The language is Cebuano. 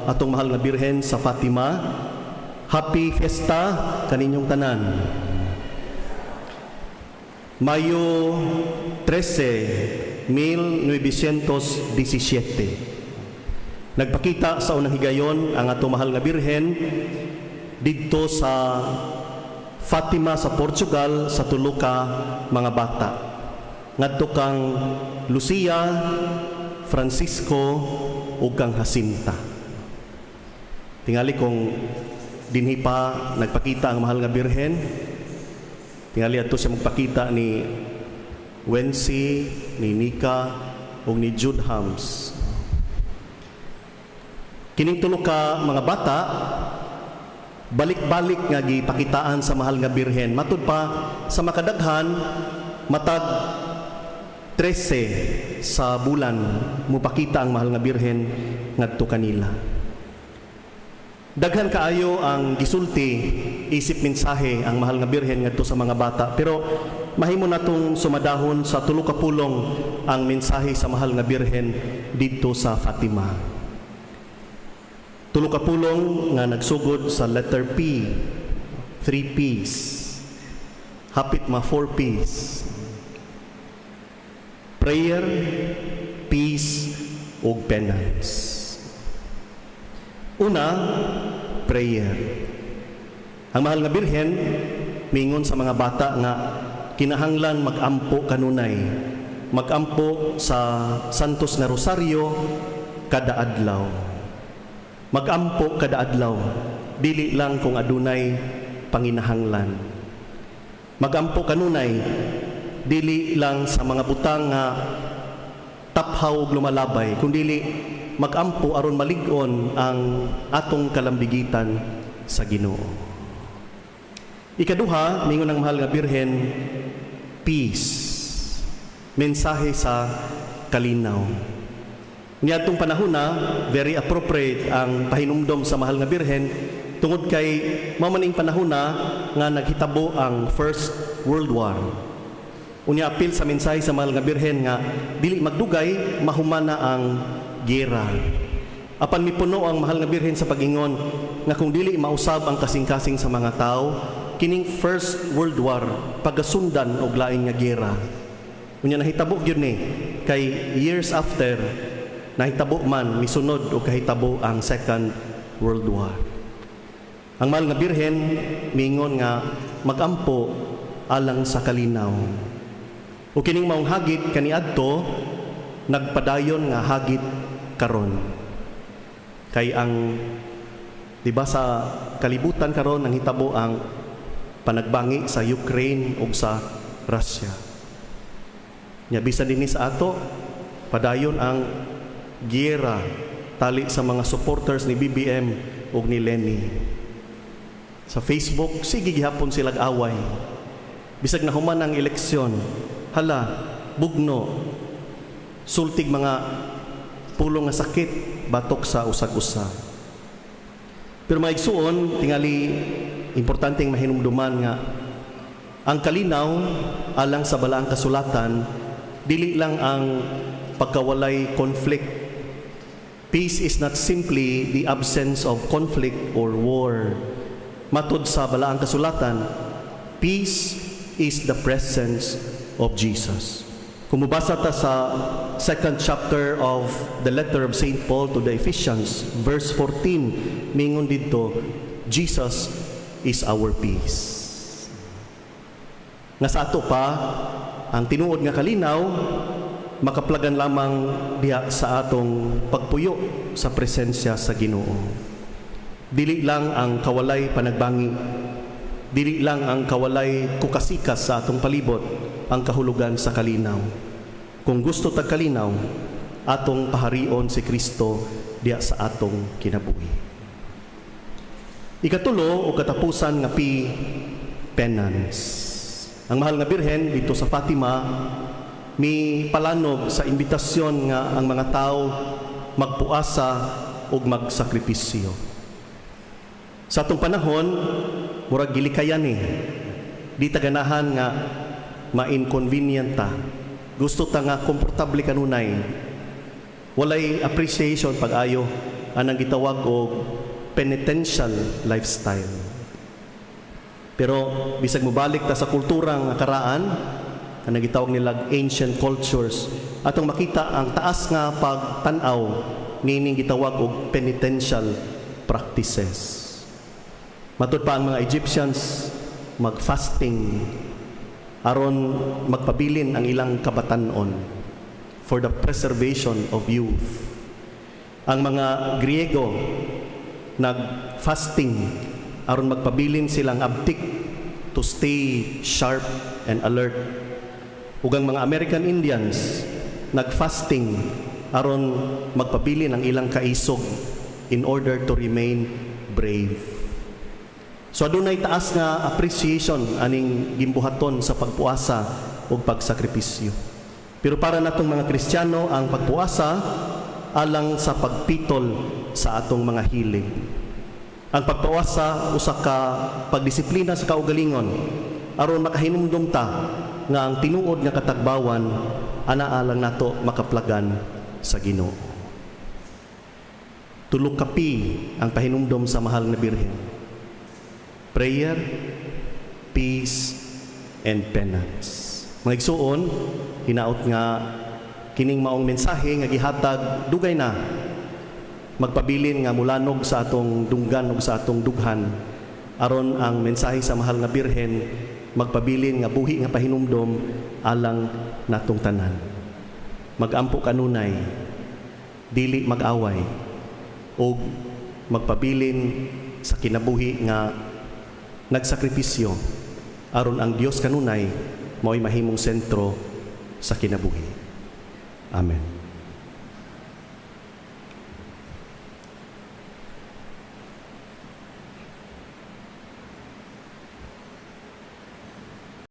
Atong mahal nga Birhen sa Fatima. Happy Fiesta kaninyong tanan. Mayo 13, 1917. Nagpakita sa unang higayon ang atong mahal nga Birhen didto sa Fatima sa Portugal sa tulo ka mga bata. Ngadto kang Lucia, Francisco ug kang Jacinta. Tingali kung dinhi pa nagpakita ang mahal nga Birhen, tingali adto siya magpakita ni Wency, ni Nika ug ni Jude Hams. Kining tulo ka mga bata balik-balik nga gipakitaan sa mahal nga Birhen. Matud pa sa makadaghan, matag 13 sa bulan mupakita ang mahal nga Birhen ngadto kanila. Daghan kaayo ang gisulti isip mensahe ang mahal nga Birhen ngadto sa mga bata, pero mahimo natong sumadahon sa tulo ka pulong ang mensahe sa mahal nga Birhen didto sa Fatima. Tulo ka pulong nga nagsugod sa letter P, three P's. Hapit ma four P's. Prayer, peace, ug penance. Una, prayer. Ang mahal nga Birhen mingon sa mga bata nga kinahanglan magampo kanunay. Magampo sa Santos nga Rosaryo kada adlaw. Magampo kada adlaw, dili lang kung adunay panginahanglan. Magampo kanunay, dili lang sa mga butang nga taphaw ug lumalabay, kundili magampo aron malig-on ang atong kalambigitan sa Ginoo. Ikaduha, mingon ang mahal nga Birhen, peace. Mensahe sa kalinaw. Niadtong panahon na, very appropriate ang pahinumdom sa mahal nga Birhen tungod kay mao man ing panahon na nga naghitabo ang First World War. Unya apil sa mensahe sa mahal nga Birhen nga dili magdugay mahuman na ang gera. Apan mipuno ang mahal nga Birhen sa pagingon nga kung dili mausab ang kasing-kasing sa mga tao, kining First World War pagasundan og lain nga gera. Unya nahitabo gyud ni kay years after nahitabo man, misunod og kahitabo ang Second World War. Ang mahal nga Birhen mingon nga magampo alang sa kalinaw. O kining maong hagit kaniadto nagpadayon nga hagit karon. Kay ang, di ba, sa kalibutan karon nanghitabo ang panagbangi sa Ukraine ug sa Russia. Nya bisan dinhi sa ato, padayon ang giyera tali sa mga supporters ni BBM ug ni Leni. Sa Facebook, sige gihapon sila away. Bisag nahuman ang eleksyon, hala, bugno, sultig mga pulong nga sakit batok sa usag-usa. Pero mga igsuon, tingali importanteng mahinumduman nga ang kalinaw alang sa balaang kasulatan dili lang ang pagkawalay conflict. Peace is not simply the absence of conflict or war. Matod sa balaang kasulatan, peace is the presence of Jesus. Kung mubasa ta sa second chapter of the letter of St. Paul to the Ephesians, verse 14, mingon didto, "Jesus is our peace." Nga sa ato pa, ang tinuod nga kalinaw, makaplagan lamang diha sa atong pagpuyo sa presensya sa Ginoo. Dili lang ang kawalay panagbangi, dili lang ang kawalay kukasikas sa atong palibot ang kahulugan sa kalinaw. Kung gusto tag kalinaw, atong paharion si Kristo diha sa atong kinabuhi. Ikatulo o katapusan nga P, penance. Ang mahal nga Birhen didto sa Fatima mi palanog sa imbitasyon nga ang mga tao magpuasa ug magsakripisyo. Sa atong panahon, murag gilikayan eh. Di ta ganahan nga ma-inconvenient ta. Gusto ta nga komportable kanunay. Walay appreciation pag-ayo anang gitawag og penitential lifestyle. Pero bisag mobalik ta sa kultura nga karaan, anang gitawag nila ancient cultures, atong makita ang taas nga pagtan-aw nining gitawag og penitential practices. Matud pa ang mga Egyptians mag-fasting aron magpabilin ang ilang kabatan-on, for the preservation of youth. Ang mga Griego nag-fasting aron magpabilin silang abtik, to stay sharp and alert. Ug ang mga American Indians nag-fasting aron magpabilin ang ilang kaisog, in order to remain brave. So adunay taas nga appreciation aning gimbuhaton sa pagpuasa ug pagsakripisyo. Pero para natong mga Kristiyano, ang pagpuasa alang sa pagpitol sa atong mga hilig. Ang pagpuasa usa ka pagdisiplina sa kaugalingon aron makahinumdum ta nga ang tinuod nga katagbawan anaa lang nato makaplagan sa Ginoo. Tulo ka P ang pahinumdom sa Mahal na Birhen: prayer, peace, and penance. Mga igsuon, hinaot nga kining maong mensahe nga gihatag dugay na magpabilin nga mulanog sa atong dunggan ug sa atong dughan, aron ang mensahe sa Mahal nga Birhen magpabilin nga buhi nga pahinumdom alang natong tanan. Magampo kanunay, dili mag-away, ug magpabilin sa kinabuhi nga nagsakripisyo aron ang Dios kanunay mao'y mahimong sentro sa kinabuhi. Amen.